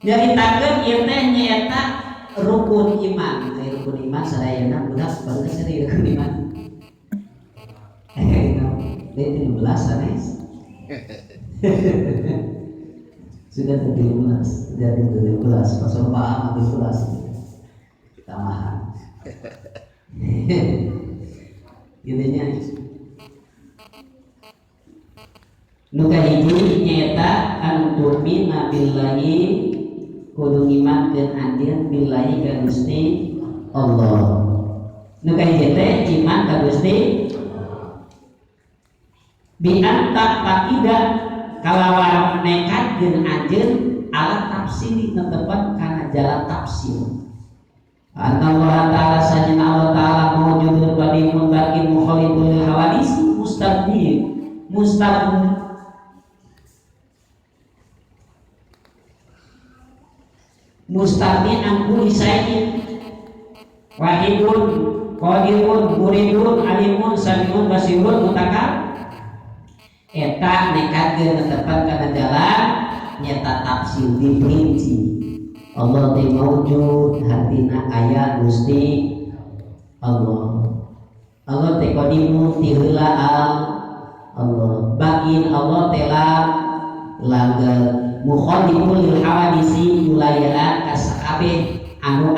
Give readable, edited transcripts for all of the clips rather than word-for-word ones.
Nyaritakeun ieu teh nyaeta rukun iman. Ai rukun iman sadayana budak baru seri rukun iman. Deui 13 sanes. Sudah 17, jadi 17, pasal paham 17 tambahan. Gitunya. Nu kahiji nyaeta antumina billahi kudu ngimankeun anjeun billahi ka Gusti Allah. Nu kahiji teh iman ka Gusti bi anta taqida kalawan nekadkeun anjeun ala tafsiri netepan kana jalan tafsir. Anallah ta'ala sajana Allah ta'ala mawjudun qadimun baqin mukhalifun lil hawadis mustaqbil mustaqbil mustaqbil an kulli syai'in wahidun qadirun muridun alimun samiun basirun mutakal eta nekadkeun netepan kana jalan nyata tafsir diperinci. Allah teh maujud hartina aya Gusti Allah. Allah teh qadimun ti heula Allah bakin Allah teh langgar mukhalifun lil hawadisi mulayaan ka sakabeh anu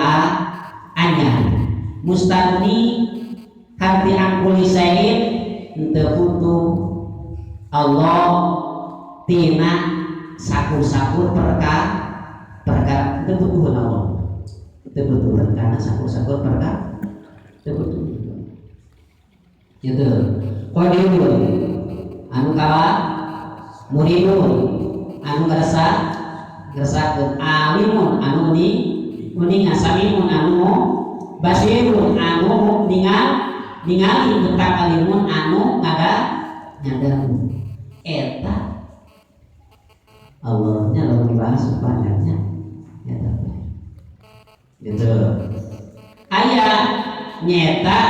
anyar mustagni harti angkuli sain teu butuh Allah tina sakur-sakur perkara perkara itu butuh Allah itu butuh karena sakur-sakur perkara itu butuh gitu qadirun anu kawa muridun anu ngerasa ngeresakeun alimun anu ni uninga samimun anu basirun anu ningal ningali mutakalimun anu ngada nyadangu eta Allahnya lalu dibahas banyaknya ya gitu aya nyeta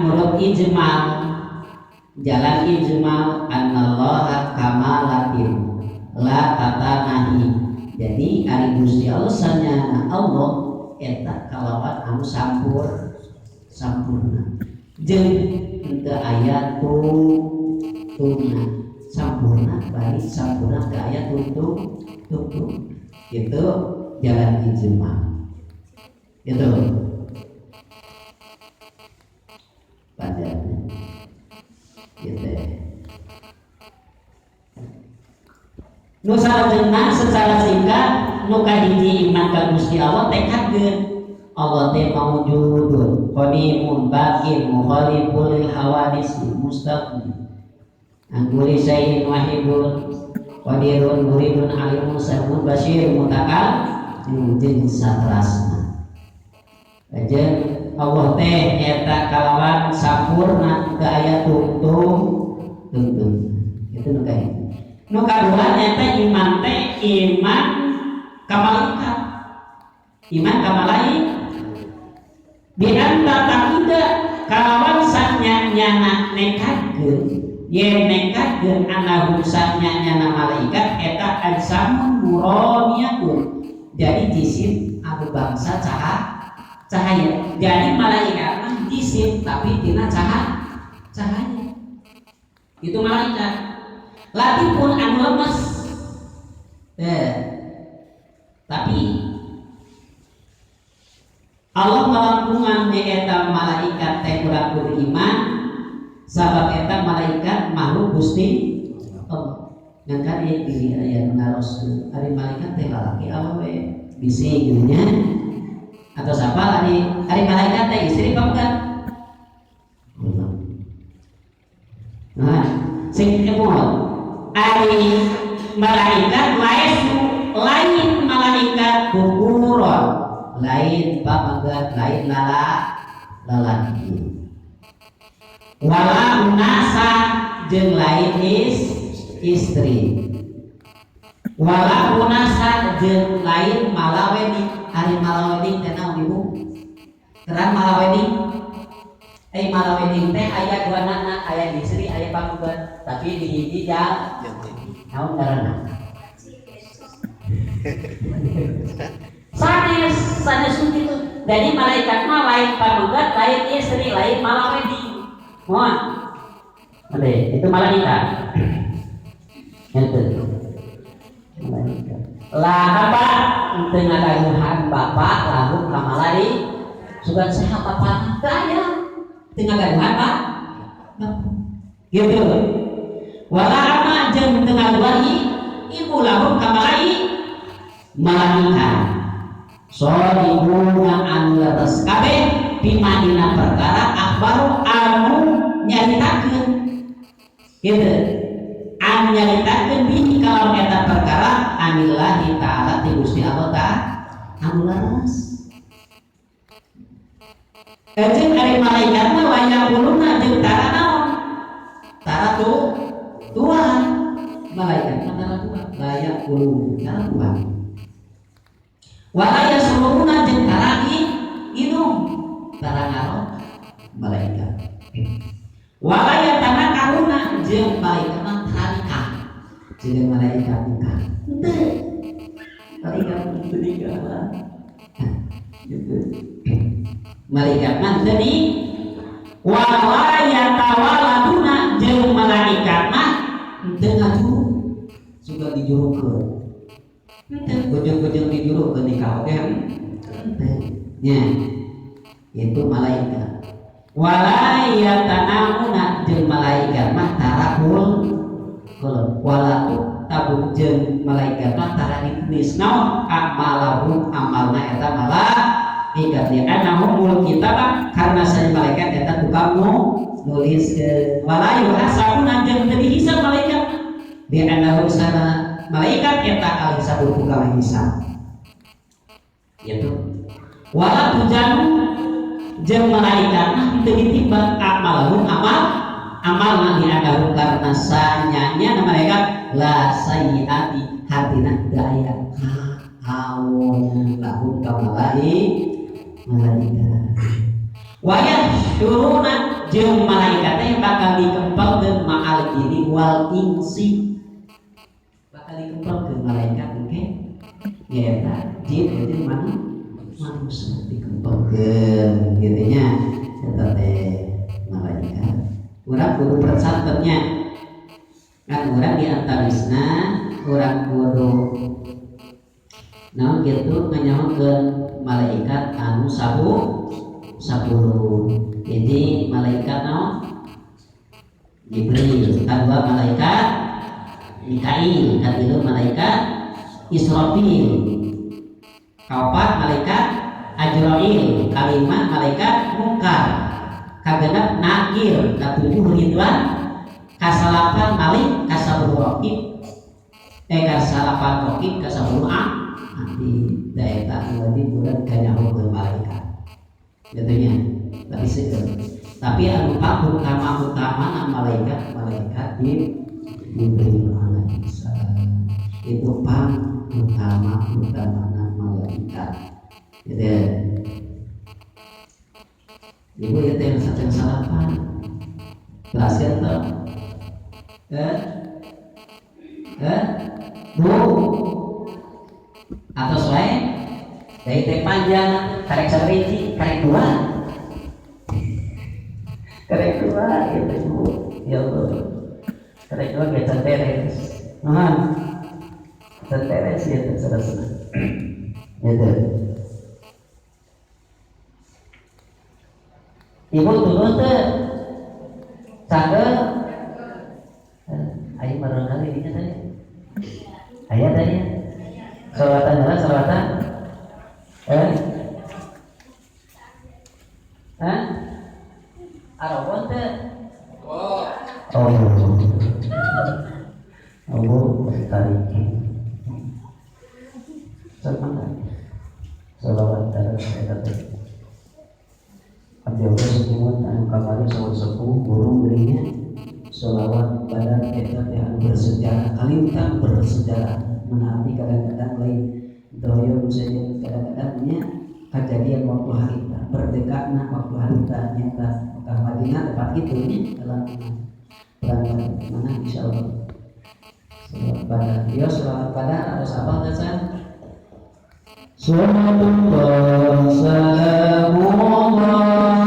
menurut ijmal jalan ijmal annallaha kamalatin la tatanahi. Jadi ari Gusti Allah sanyana Allah eta kalawan anu sampurna jeung teu aya tungtungna sampurna bari sampurna teu aya tungtung tungtung itu jalan ijma itu panjangnya gitu. Nu salajengna secara singkat nu kahiji iman ka Gusti Allah tekadkeun Allah teh maujudun qadimun baqin mukhalifun lil hawadis mustaqim angguli sayin wahidun qadirun muridun alimun samun basir mutakal jeung satrasna. Jeung Allah teh nyata kalawan sampurna teu aya tungtung tungtung itu nu kahiji. Nu kadua nyata iman teh iman ka malaikat. Iman ka malaikat bi anta taqida kalawan sanyana nekadkeun yen nekadkeun anahum sanyana malaikat eta ajsamun nuraniyatun. Jadi jisim anu bangsa cahaya. Jadi malaikat mah jisim tapi tina cahaya. Itu malaikat. Latipun anu lemes. Tapi Allah melangkungan eta malaikat teh kurang kudu iman sabab eta malaikat makhluk Gusti Allah. Ngan kan ieu diri aya nu naroskeun ari malaikat teh lalaki awewe bisi gitu nya atau siapa ari malaikat teh istri apa bukan? Nah, sing kemot ari malaikat lain malaikat kukuron lain pamegat lain lalaki wala unasa jeung lain istri wala unasa jeung lain malaweni ari malaweni teh naon ibu terang malaweni malaweni teh aya dua nana aya istri aya pamegat tapi di hiji jang naon ngaranna Sanes sanes kitu. Jadi malaikat mah lain pameget, lain istri, lain malawedi. Moal. Ade, itu malaikat. Itu. Malaikat. Lah apa teu ngagaduhan bapak lahum ka malai sugan sehat apa teu aya. Teu ngagaduhan pak. Gitu. Wala ama jeung teu ngagaduhan ibu lahum ka malai malaikat. Sodiquna anu leres kabeh bima dina perkara akhbaru anu nyaritakeun gitu, anu nyaritakeun bihi kalau eta perkara anillahi ta'ala ti Gusti Allah ta'ala anu leres. Jeung ari malaikat mah la ya'kuluna jeung tara naon, tara tu tuan. Malaikat mah tara tuan, la ya'kuluna tara tuan, wala yasrubuna jeung tara inum, tara ngarok malaikat, wala yatanakahuna jeung malaikat mah tara nikah, jeung malaikat nikah henteu, malaikat henteu nikah gitu, malaikat mah henteu ni. Wala yatawaladuna jeung malaikat mah henteu ngajuru, suka dijurukeun henteu, ujung-ujung dijurukeun nikah oge henteu nya, itu malaikat. Wala yatanamuna jeung malaikat mah tara kulon, wala tabuk jeung malaikat mah tara ditulis naon amalahum amalna eta malaikat, ya annahumul kitab karena saya malaikat eta tukang nulis. Wala yuhasabuna jeung teu dihisab malaikat, di annahum sana malaikat eta al hisabu tukang hisab gitu. Wala tuzanu jeung malaikat mah teu ditimbang amalhum amal amalna, di annahum karena sanyanya malaikat la sayyiati hartina teu aya kaawon lahum ka malaikat. Wa yahsyuruna jeung malaikat teh bakal dikempelkeun ma'al jinni wal insi, bakal dikempelkeun malaikat engke nyaeta jin jeung mana manusia dikempelkeun gitu nya. Eta teh malaikat urang kudu persantennya kan, urang di antawisna urang kudu naon gitu nganyahokeun malaikat anu sabu 10. Jadi malaikat naon Jibril, kedua malaikat Mikail, katilu malaikat Israfil, kaopat malaikat Ajrail, kalima malaikat Mungkar, kagenep Nakir, katujuh Ridwan, kasalapan Malik, kasapuluh Rokib, kasalapan Rokib, kasapuluh A nanti daerah berarti bulan kanyahokeun malaikat gitu. Tapi seueur, tapi anu utama utama malaikat malaikat di Jibril alaihissalam itu pang utama utama malaikat gitu. Ibu itu yang satu yang salapan berhasil tuh eh eh bu atau selain dari teh panjang karek sabiji karek dua, karek dua gitu bu. Ya Allah, karek dua gak beres nah beres gitu saudara gitu. Ibu turun teh cakep ayo barangkali ini tadi ayah tadi salawatan jalan salawatan eh hah arawon teh oh Allah tarik sama salawat terus eta teh abdi Allah senyuman anu kamari sawat sepuh burung geuringnya sholawat badar eta teh anu bersejarah kalintang bersejarah menaati kadang-kadang lain doyong saja kadang-kadangnya kejadian waktu harita berdekatna waktu harita nyata Mekah Madinah tempat gitu nya dalam perang mana insyaallah sholawat badar ya sholawat badar atau apa dasar Sallallahu salamullah ala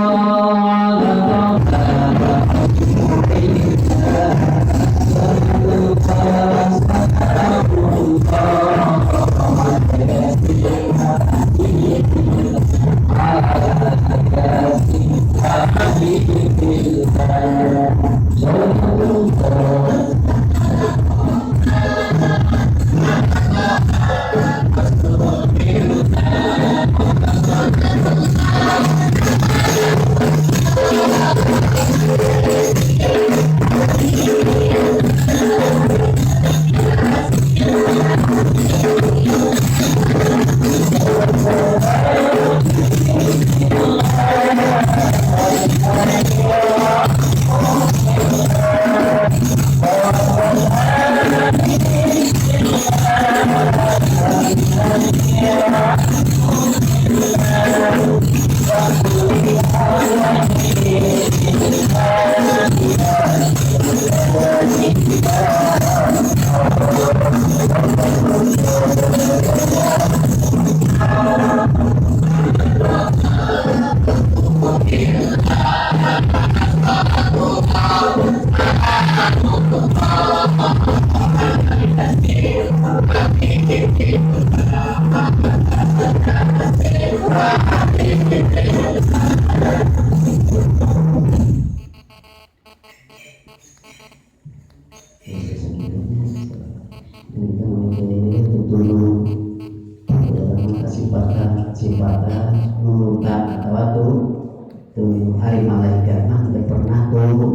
hari malaikat mah tidak pernah tunggu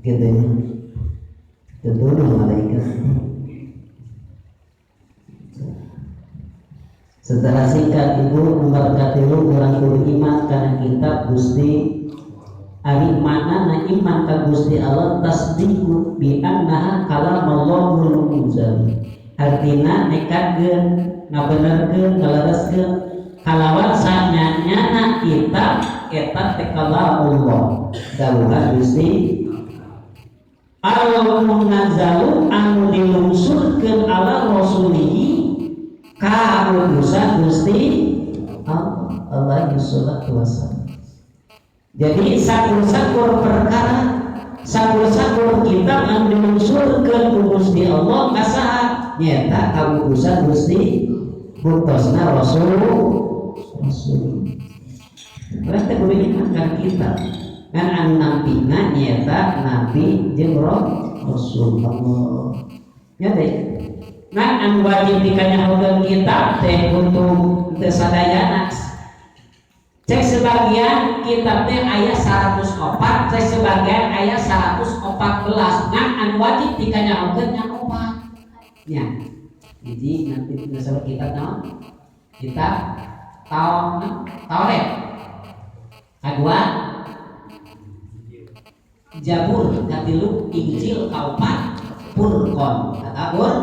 gitu tentu malaikat. Secara singkat ibu nomor katilu urang kudu iman kana kitab Gusti ari mana na iman ka Gusti Allah tasdiqu bi annaha kalamallahul munzal. Artina nekadkeun ngabenerkeun ngalereskeun kalawan sanyana kitab eta teh kalamullah dawuhan Gusti Allah munazzalu anu dilungsurkeun ala rasulihi ka utusan Gusti Allah salatu wassalam. Jadi sakur-sakur perkara sakur-sakur kitab anu dilungsurkeun ku Gusti Allah ka saha nyaeta ka utusan Gusti buktosna Rasul. Urang teh kudu iman kana kitab ngan anu nampina nyaeta nabi jeung Rasul Allah. Nya teh ngan anu wajib dikanyahokeun kitab teh untuk teu sadayana. Cek sebagian kitab teh aya 104, cek sebagian aya 114. Ngan anu wajib dikanyahokeun nya opat. Nya. Hiji nanti disebut kitab naon? Kitab Taurat. Kedua Jabur, katilu Injil, kaopat Furqan. Katabur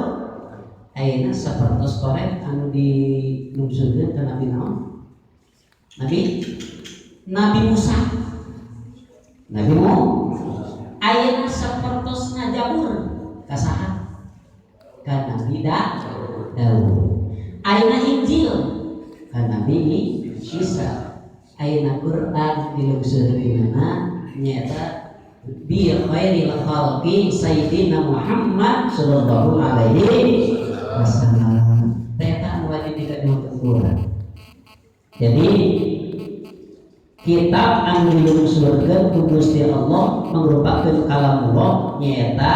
ayeuna sapertos Taurat anu dilungsurkeun ka Nabi naon? Nabi Musa. Nabi Musa. Ayeuna sapertosna Jabur ka saha? Ka Nabi Daud. Ayeuna Injil ka Nabi Isa. Ayeuna Quran dilungsurkeun di mana? Nyaeta bi khairil khalqi sayyidina Muhammad sallallahu alaihi wasallam. Eta wajib dikajukeun. Jadi kitab anu dilungsurkeun ku Gusti Allah mangrupakeun kalamullah nyaeta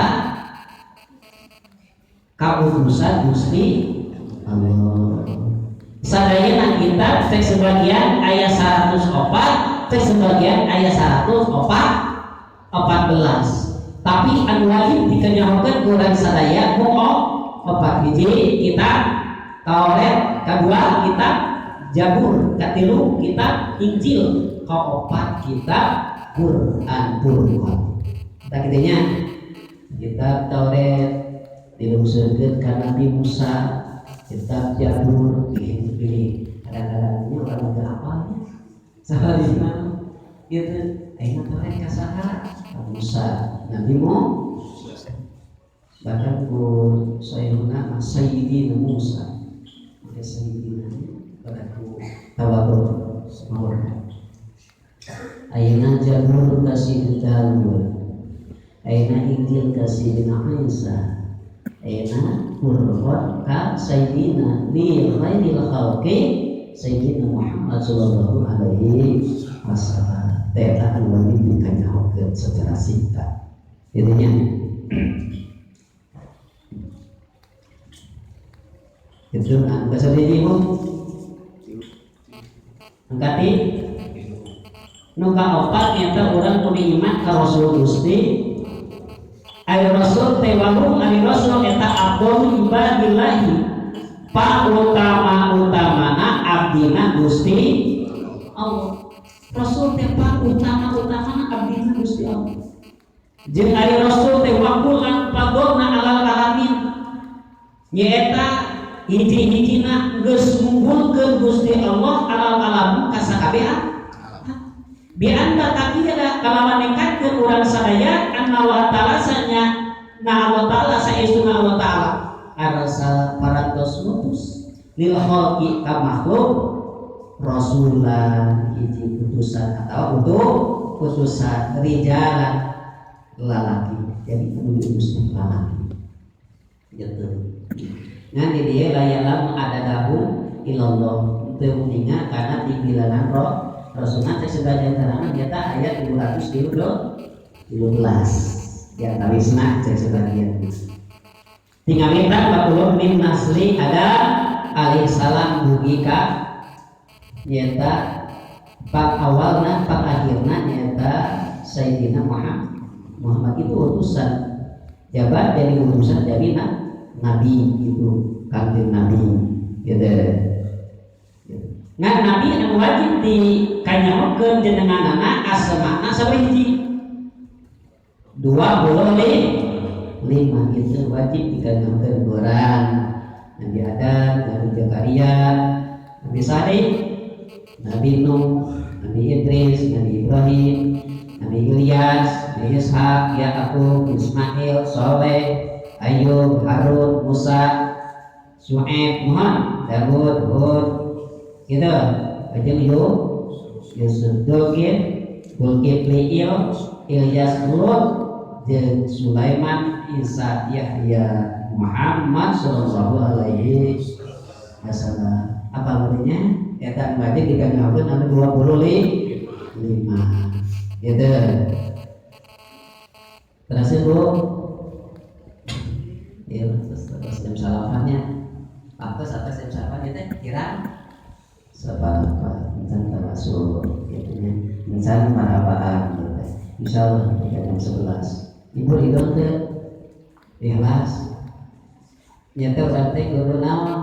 kautusan Gusti Allah. Sadayana kitab cek sebagian ayat 104, cek sebagian ayat 114. Tapi anu wajib dikenyahokeun ku urang sadaya ku opat. Hiji kitab Taurat, kedua kitab Jabur, katilu kitab Injil, kaopat kitab Quran Furqan. Tah kitu nya. Kitab Taurat dilungsurkeun ka Nabi Musa, kitab Jabur pilih-pilih. Kadang-kadangnya orang teu apalnya. Saha di mana? Gitu. Ayeuna Taurat ka saha? Ka Musa, Nabi Musa. Bahkan ku Sayyidina Sayyidina Musa. Sayyidina padaku tawadhu semua. Ayeuna Zabur ka Sayyidina Daud, ayeuna Injil ka Sayyidina Isa, ayeuna Qur'an ka Sayyidina li khairil khalqi Sayyidina Muhammad sallallahu alaihi wasallam. Eta anu wajib dikanyahokeun secara singkat. Intinya itu anu kasadiji Bu angkati nu kaopat nyata urang kudu iman ka Rasul Gusti. Ari Rasul teh walung ari Rasul eta abdul ibadillahi pa utama-utamana abdina Gusti Allah. Rasul teh pa utama-utamana abdina Gusti Allah. Jeung ari Rasul teh wakulan fadlna alal alamin nyaeta hiji-hijina geus ngunggulkeun Gusti Allah alal alam ka sakabeh bi anta taqila kalawan ningkatkeun urang sadaya anna wa ta'ala sanya na Allah ta'ala saestuna Allah ta'ala arsal parantos ngutus lil khalqi ka makhluk rasulan hiji utusan atau untuk utusan rijalan lalaki. Jadi kudu diutus lalaki gitu. Ngan di dia layalam ada dahu ilallah teu uninga karena tinggilanan roh Rasulna teh sebagian terangan nyata ayat 213 ya tawisna cek sebagian tinggal minta 40 min nasli ada alaihi salam dugi ka nyata pak awalna pak akhirna nyata Sayyidina Muhammad itu utusan jabat jadi utusan jadi nabi itu kanjeng nabi gitu. Ngan nabi anu wajib di kanyahokeun jenenganana asmana sabaraha hiji 25 itu wajib dikanyahokeun orang Nabi Adam, Nabi Zakaria, Nabi Saleh, Nabi Nuh, Nabi Idris, Nabi Ibrahim, Nabi Ilyas, Nabi Ishak, Yakub, Ismail, Soleh, Ayub, Harun, Musa, Syuaib, Muhammad, Daud, Hud, gitu. Ajeng Yusuf, Dzulkifli, Dzulkifli, Ilyas, Lut, jeung Sulaiman, Isa, Yahya, Muhammad sallallahu alaihi wasallam. Apa artinya? Eta wajib dikanyahokeun anu 25. Gitu. Terus Bu. Ya, terus jam salapannya. Pantes atas jam salapannya teh kira seberapa encan termasuk gitu nya. Encan marhabaan gitu. Insyaallah ketika jam 11. Ibu ridho teh ikhlas. Nyata urang teh kudu naon?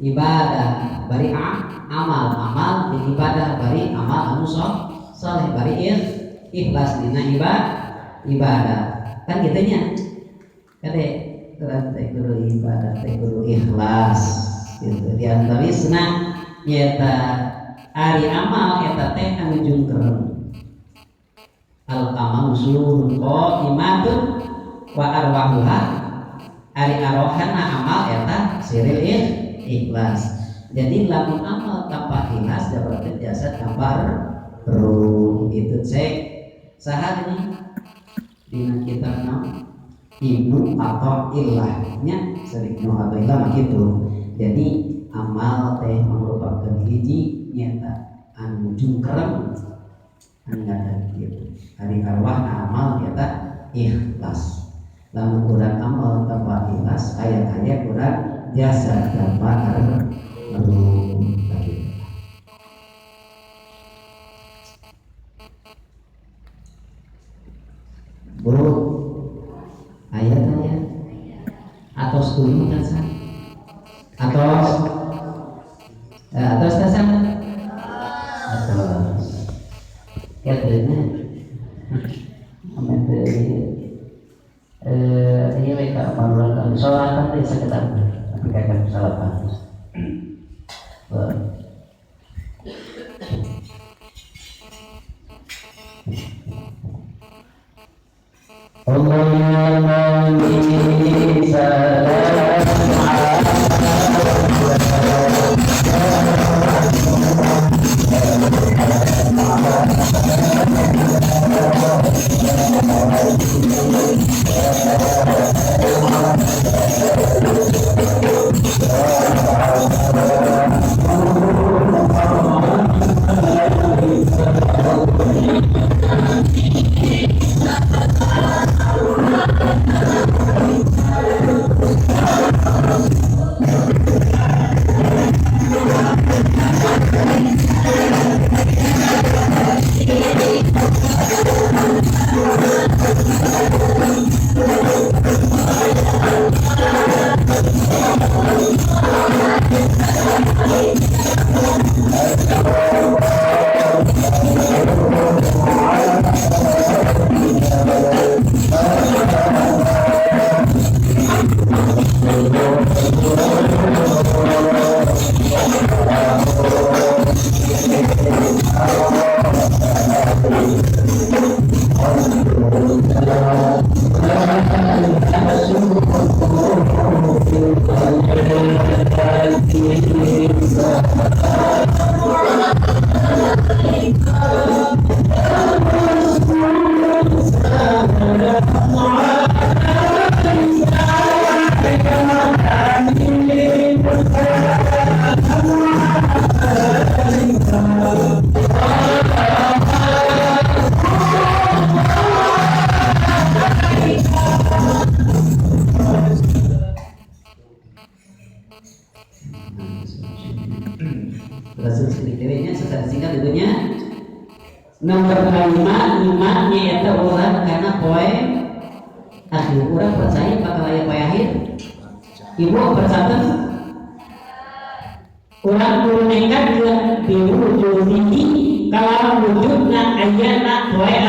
Ibadah bari amal, amal di ibadah bari amal anu saleh bari ikhlas dina ibadah. Kan kitu nya. Kade urang teh kudu ibadah teh kudu ikhlas gitu. Di antawisna nyata ari amal eta teh anu jungkereun. Al amal usulun qaimatun wa arwahuha ari arohana amal eta siril ikhlas. Jadi lamun amal tanpa ikhlas ya berarti jasa tanpa ruh itu cek saha ini dina kitab naon Ibnu Athaillahnya sering Ibnu Athaillah mah gitu. Jadi amal teh merupakan hiji nyata anu jungkereng anu ngadan gitu. Ari arwah amal nyata ikhlas. Lamun kurang amal tanpa ikhlas aya-aya kurang jasa tanpa ruh gitu. Bu, ayat ayat atau setuju kan sah? Atau atau sah? Atau katanya ini mereka panuran kalau sholat kan tidak sekedar tapi kadang salah pantas. Nomor 5 iman nyaeta urang kana poe akhir. Urang percaya bakal aya poe akhir. Ibu percaya urang kudu nekat diwujudihi kalawan wujudna ayana poe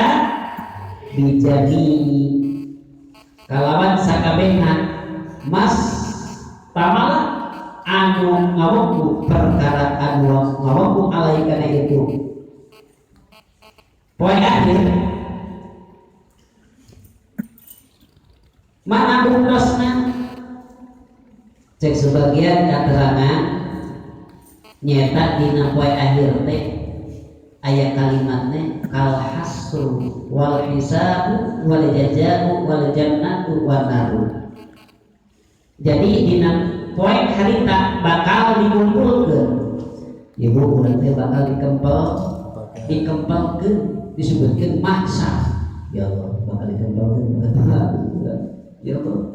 bijadi kalawan sakabehna mas pamala anu ngawoku perkara anu ngawoku alai kana itu poe akhir. Mana bungkosna? Cek sebagian keterangan nyata dina poe akhir teh aya kalimatnya kal hasru wal hisabu wal jazau wal jannatu wan naru. Jadi dina poe harita bakal dikumpulkeun. Ibu urang teh bakal dikempel dikempelkeun disebutkeun mahsyar. Ya Allah, bakal dikempelkeun ya Allah.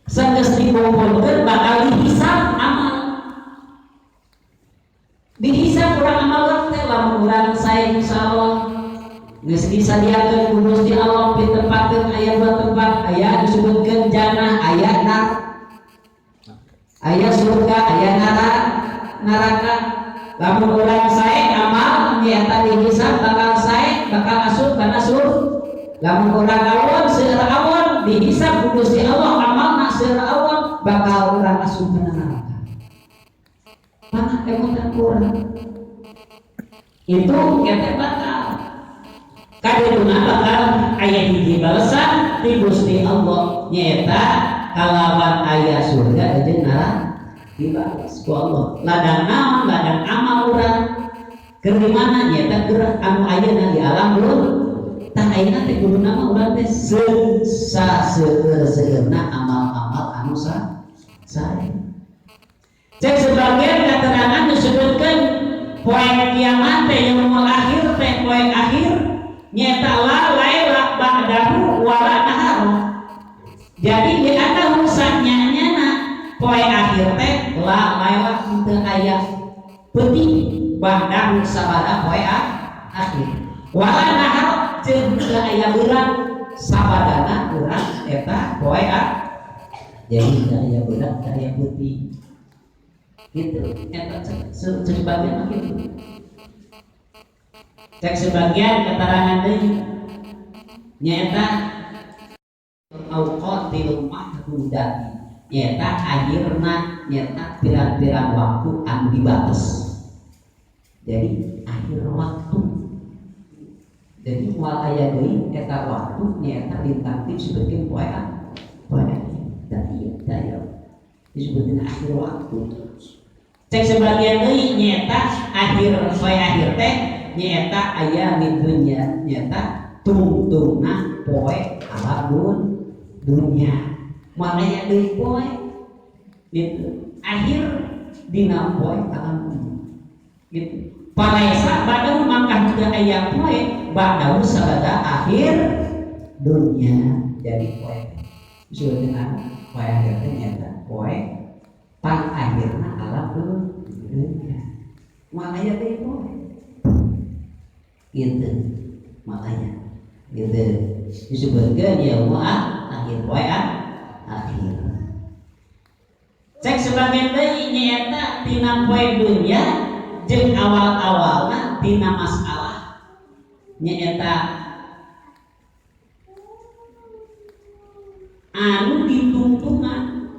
Sanggeus dikumpulkeun bakal dihisab amal. Dihisab urang amal teh lamun urang sae insyaallah geus disadiakeun ku Gusti Allah ditempatkeun aya dua tempat, aya disebutkeun jannah, aya nar. Aya surga, aya neraka. Lamun urang sae amal nyata dihisab bakal sae, bakal asup kana surga. Lamun urang awon seueur awon dihisab ku Gusti Allah amalna seueur awon bakal urang asup kana neraka. Mana emutan urang. Itu kita bakal kadeudeuna bakal aya hiji balesan ti Gusti Allah nyaeta kalawan aya surga jeung neraka dibales ku Allah. Ladang naon? Ladang amal urang. Keur di mana nyaeta keur anu ayeuna di alam dunia. Tah ayeuna teh kuduna mah urang teh saseueur-seueurna amal-amal anu sae. Cek sebagian keterangan disebutkeun poe kiamat teh yaumul akhir teh poe akhir nyaeta la laila ba'dahu wala nahar. Jadi di anahu sanyanyana poe akhir teh la laila teu aya peuting ba'dahu sabada poe akhir. Wala nahar jeung teu aya beurang sabadana urang eta poe akhir. Jadi teu aya beurang teu aya peuting. Gitu eta sebagian mah kitu. Cek sebagian keterangan deui nyaeta auqatil mahdudati nyaeta akhirna nyaeta pirang-pirang waktu anu dibates. Jadi akhir waktu. Jadi moal aya deui eta waktu nyaeta lintang disebutkeun poe akhir. Da ieu da ieu disebutkeun akhir waktu. Cek sebagian deui nyaeta akhir poe akhir teh nyaeta aya dunya nyaeta tungtungna poe alam dunya. Moal aya deui poe gitu. Akhir dina poe alam dunya. Gitu. Palaisa badahu mangkah juga aya poe badahu sabada akhir dunya. Jadi poe disebutkeun poe akhir teh nyaeta poe pang akhirna alam dunya. Moal aya deui poe. Gitu. Makanya gitu disebutkeun yaumul akhir poe akhir. Cek sebagian deui nyaeta tina poe dunya jeung awal-awalna tina masalah nyaeta anu ditungtungan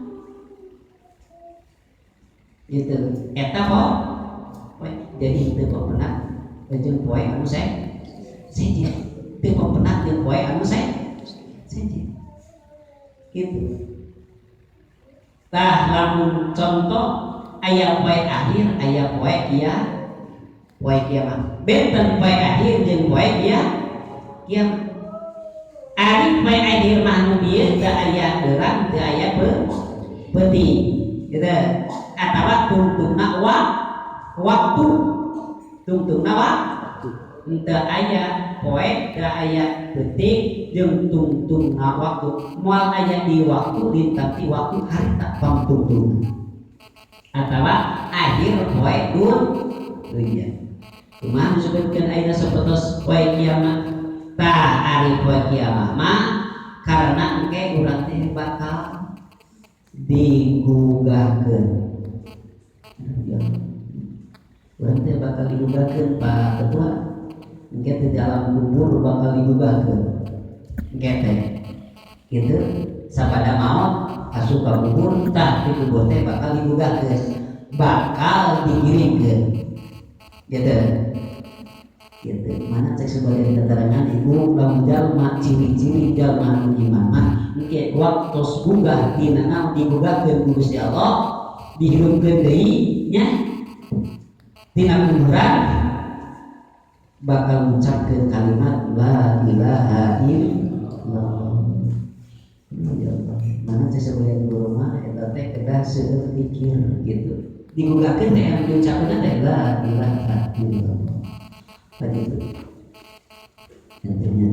gitu eta kok jadi teu pepenat jeung poe anu sejen teu pepenat jeung poe anu sejen gitu. Tah lamun contoh aya poe akhir aya poe poe kiamat benten poe akhir jeung poe kiamat. Ari poe akhir mah nu bieu teu aya beurang teu aya peuting gitu atawa tungtungna waktu tungtungna waktu teu aya poe teu aya peuting jeung tungtungna waktu moal aya di waktu lintang ti waktu harita pangtungtungna atawa akhir poe dunya. Kumaha disebutkeun ayeuna sapertos poe kiamat? Tah ari poe kiamat mah karena engke urang teh bakal digugahkeun. Urang teh bakal digugahkeun Pak Ketua. Engke teh di alam kubur bakal digugahkeun. Engke teh kitu sapada maot asup ka kubur tah di kubur teh bakal digugahkeun, bakal digiringkeun. Gitu. Gitu. Mana cek sebagian keterangan ibu lamun jalma ciri-ciri jalma anu iman mah engke waktos gugah dina naon digugahkeun ku Gusti Allah dihirupkeun deui nya tina kuburan bakal ngucapkeun kalimat la ilaha illallah. Ya Allah. Mana cek sebagian guru mah eta teh kedah seueur zikir gitu. Digugahkeun teh anu diucapkeun teh la ilaha illallah. Begitu. Intinya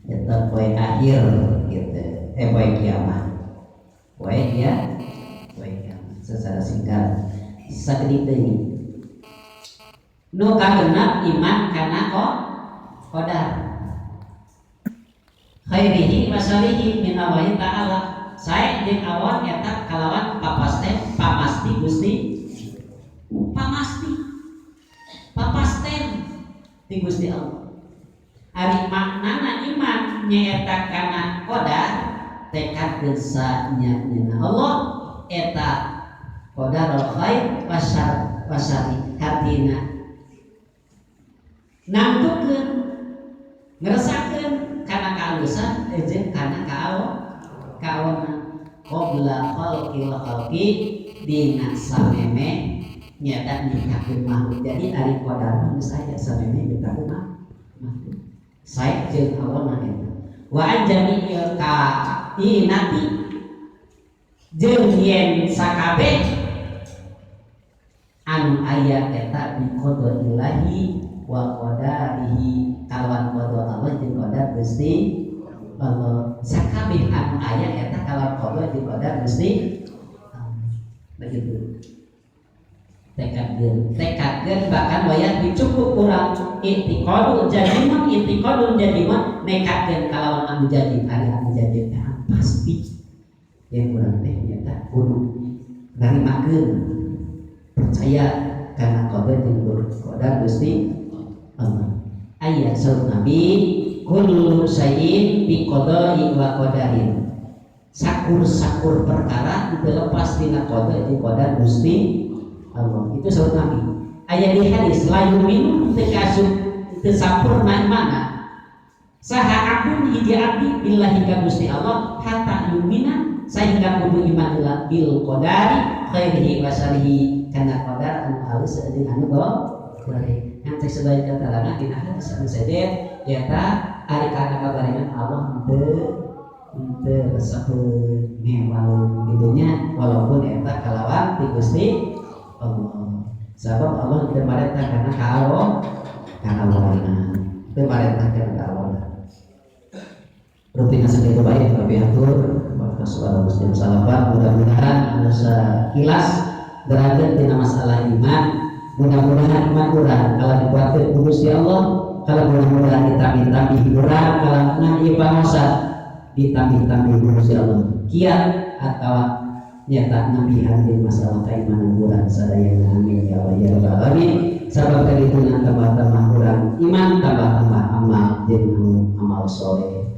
eta poe akhir gitu. Poe kiamat. Poe ya, poe kiamat secara singkat sakedik deui. Nu kagenep iman kana qadar. Khairihi wa syarrihi minallahi ta'ala. Sae jeung awon eta kalawan papasten pamasti Gusti. Pamasti. Papasten ti Gusti Allah. Ari maknana iman nyaeta kana qadar tekadkeun sanya-nyana Allah eta qadarul khair wasyar wasyari hartina nangtukeun ngerasakeun kana kaalusan jeung kana kaawonan qabla khalqil khalqi dina sameme nyata nyiptakeun makhluk. Jadi ari qadar mah geus aya sameme nyiptakeun makhluk. Sae jeung awonna eta. Wa an jami'il kainati jeung yen sakabeh anu aya eta bi qadarillahi wa qadarihi kalawan qadar Allah jeung qadar Gusti Allah. Sakabeh anu aya eta kalawan qadar jeung qadar Gusti Allah. Begitu. Tekadkeun bahkan wayah dicukup urang i'tiqadu jaziman i'tiqadun jaziman nekadkeun kalawan anu jazim ari anu jazim teh pasti yang urang teh nyata kudu narimakeun percaya kana qadar jeung qadar Gusti Allah. Aya saur Nabi kullu syai'in bi qada'i wa qadarin. Sakur-sakur perkara teu lepas tina qadar jeung qadar Gusti Allah. Itu saur Nabi. Aya di hadis la yu'minu teu kasup teu sampurna imana saha abdun hiji abdi billahi ka Gusti Allah hatta yu'mina sahingga kudu iman bil qadari khairihi wa syarrihi kana qadar anu halus jeung anu goreng. Yang cek sebagai keterangan dina hadis anu sejen nyata ari kana kabarengan Allah henteu resepeun ngewalun kitu nya walaupun eta kalawan ti Gusti Allah. Sabab Allah teu marentah kana kaawonan. Teu marentah kana kaawonan. Rutina sakitu bae tapi atur waktu suara muslim salapan mudah-mudahan anu sakilas derajat dina masalah iman. Mudah-mudahan iman urang kalau dikuatkeun ku Gusti Allah, kalau mudah-mudahan ditambih-tambih urang kalau ngan ieu pangosa ditambih-tambih ku Gusti Allah. Kiat atawa Nyata nambihan di masalah keimanan urang sadayana. Amin ya Allah ya rabbal alamin. Sabab kadituna tambah-tambah urang iman, tambah-tambah amal jeung amal soleh.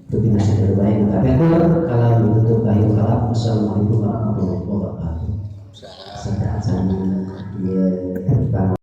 Itu binasa terbaik tapi kalau menutup kayu kalam. Assalamualaikum warahmatullahi wabarakatuh. Sana ya.